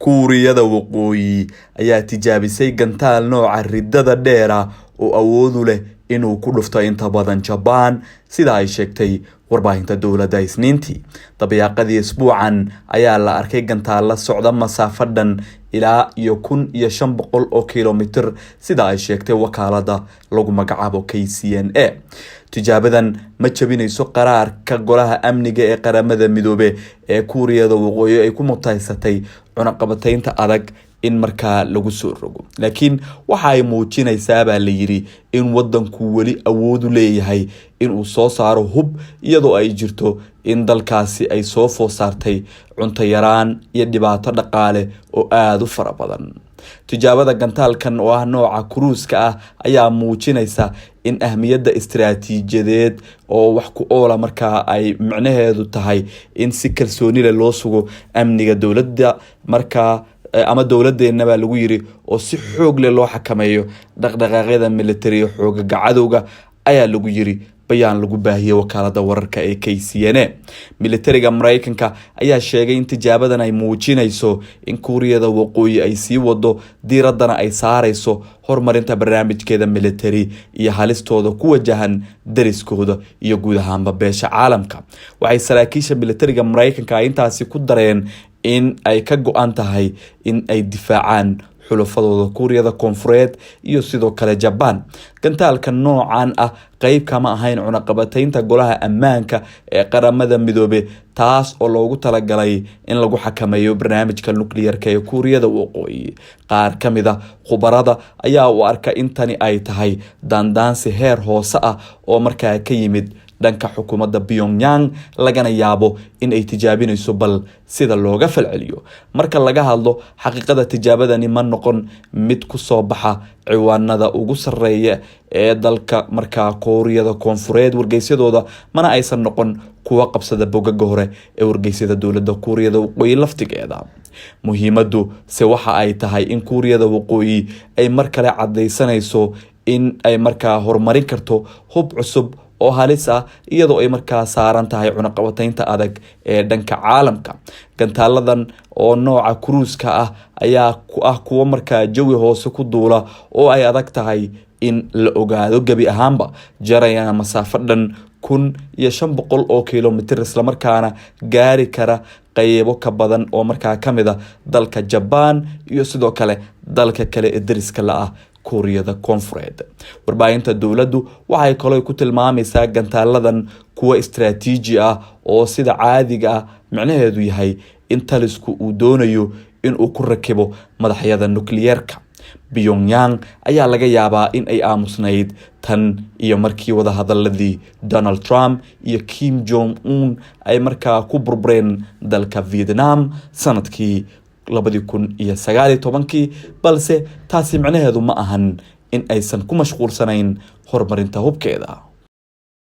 Kuuriyada Waqooyi ayaa tijaabisay gantaal nooca riddada dheera oo awood u leh inuu ku dhufto inta badan Jabaan, sida ay sheegtay warbaahinta dowladda Isniintii. Dabayaaqadii isbuucan ayaa la arkay gantaal la socda masaafo dhan ilaa iyo 1500 oo kilomitir, sida ay sheegtay wakaalada lagu magacaabo KCNA. Tijaabadan ma jabinayso qaraarka Golaha Amniga ee Qaramada Midoobe ee Kuuriyada Waqooyi ay ku mutaysatay cunaqabataynta adag in markaa lagu soo rogo, laakiin waxa ay muujinaysaa, baa la yiri, in wadanku weli awood u leeyahay inuu soo saaro hub, iyadoo ay jirto in dalkaasi ay soo food saartay cunto yaraan iyo dhibaato dhaqaale oo aada u fara badan. Tijaabada gantaalkan oo ah nooca kuruuska ah ayaa muujinaysa in ahmiyadda istiraatiijiyadeed oo wax ku oola markaa ay micnaheedu tahay in si kalsooni leh loo sugo amniga dowladda markaa ama dowladeenna, baa lagu yiri, oo si xoog leh loo xakameeyo dhaqdhaqaaqyada militariga xoogaga cadowga, ayaa lagu yiri bayaan lagu baahiyey wakaalada wararka ee KCNA. Militariga Mareykanka ayaa sheegay in tijaabadan ay muujinayso in Kuuriyada Waqooyi ay sii wado, diiradana ay saareyso horumarinta barnaamijkeeda militari iyo halistooda ku wajahan dariskooda iyo guud ahaanba beesha caalamka. Waxay saraakiisha militariga Mareykanka ay intaasi ku dareen in ay ka go-an tahay in ay difaacaan xulafadooda Kuuriyada Koonfureed iyo sidoo kale Jabaan. Gantaalka noocan ah qeyb kama ahayn cunaqabataynta Golaha Ammaanka ee Qaramada Midoobe, taas oo loogu talagalay in lagu xakameeyo barnaamijka nuclearka ee Kuuriyada Waqooyi. Qaar ka mid a khubarada ayaa u arka in tani ay tahay daandaansi heer hoose ah oo markaa ka yimid dhanka xukuumadda Pyongyang, lagana yaabo in ay tijaabinayso bal sida looga falceliyo. Marka laga hadlo xaqiiqada, tijaabadani ma noqon mid kusoo baxa ciwaanada ugu sareeya ee dalka markaa Kuuriyada Koonfureed wargeysyadooda, mana aysan noqon kuwa qabsada bogaga hore ee wargeysyada dowladda Kuuriyada Waqooyi laftigeeda. Muhiimadu se waxa ay tahay in Kuuriyada Waqooyi ay mar kale cadaysanayso in ay markaa horumarin karto hub cusub oo halis ah, iyadoo ay markaa saaran tahay cunaqabataynta adag ee dhanka caalamka. Gantaaladan oo nooca kuruuska ah ayaa ah kuwo markaa jawi hoose ku duula oo ay adag tahay in la ogaado gebi ahaanba, jarayana masaafo dhan 1500 oo kilomitir, islamarkaana gaari kara qeybo ka badan oo markaa kamid a dalka Jabaan iyo sidoo kale dalka kale ee dariska la ah Kuuriyada Koonfureed. Warbaahinta dowladdu waxay kaloo ku tilmaamaysaa gantaaladan kuwa istraatiiji ah oo sida caadiga ah micnaheedu yahay in talisku uu doonayo inuu ku rakibo madaxyada nukliyeerka. Pyongyang ayaa laga yaabaa in ay aamusnayd tan iyo markii wadahadaladii Donald Trump iyo Kim Jong Un ay markaa ku burbureen dalka Vietnam sanadkii 2019-kii, balse taasi micnaheedu ma ahan in aysan ku mashquulsanayn horumarinta hubkeeda.